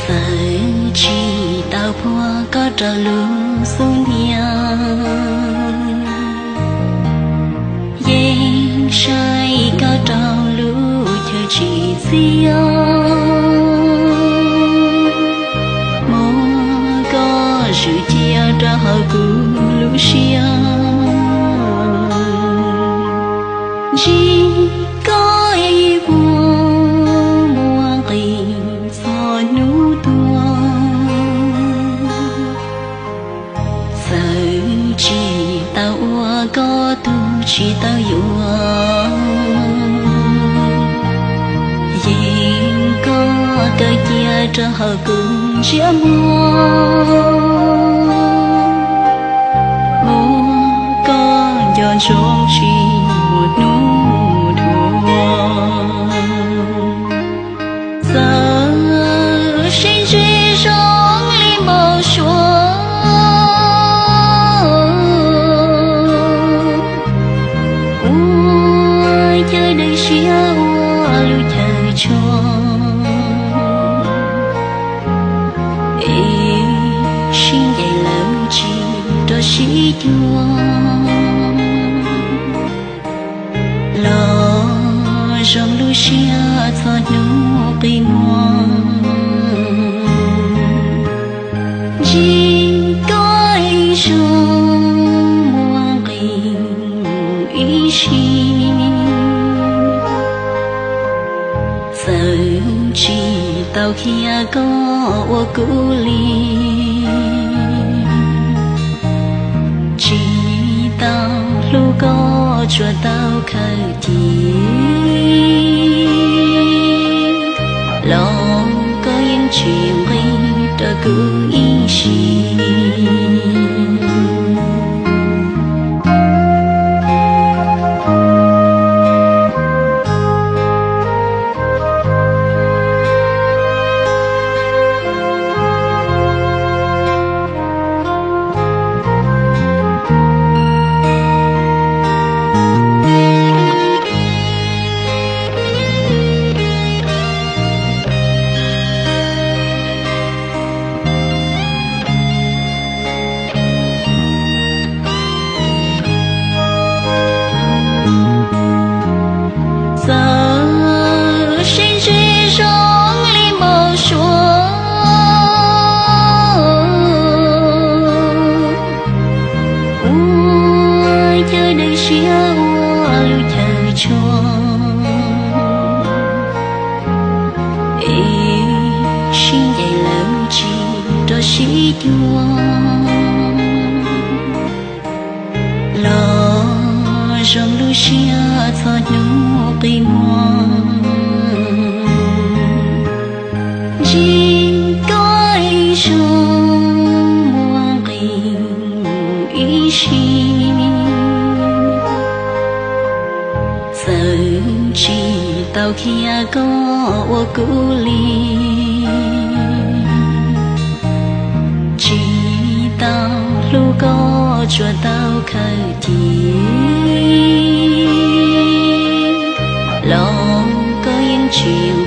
Txawm tsis tau puag koj rau lub xub ntiag, yeej saib koj rau lub chaw tsim txiaj. Muab koj zwm cia rau hauv kuv lub siab, ntsib koj ib vuag muaj nqis txhua hnub tuaj. Txawm tsis tau ua koj tug tsis tau yuav, yeej koj kaw cia rau hauv kuv ntsiab muag. Muab koj nco ntsoov tsis muaj hnub dhuav. Txawm sib ntsib zoo li npau suav, ua chaw dawb siab ua lub chaw tshua, es sib ncaim lawm tsis rau sib cuag. Los zoo lub siab txhua hnub qi muag, ntsib koj ib zaug muaj nqis ib sim. Txawm tsis tau khiav koj ua kuv li, tsis tau hlub koj tsuas tau khaws cia, los koj yeej tsis nqis rau kuv ib sim. Txawm sib ntsib zoo li npau suav, ua chaw dawb siab ua lub chaw tshua, es sib ncaim lawm tsis rau sib cuag. Los zoo lub siab txhua hnub qi muag, ntsib koj ib zaug muaj nqis ib sim. Txawm tsis tau khiav koj ua kuv li, tsis tau hlub koj tsuas tau khaws cia, los koj yeej tsis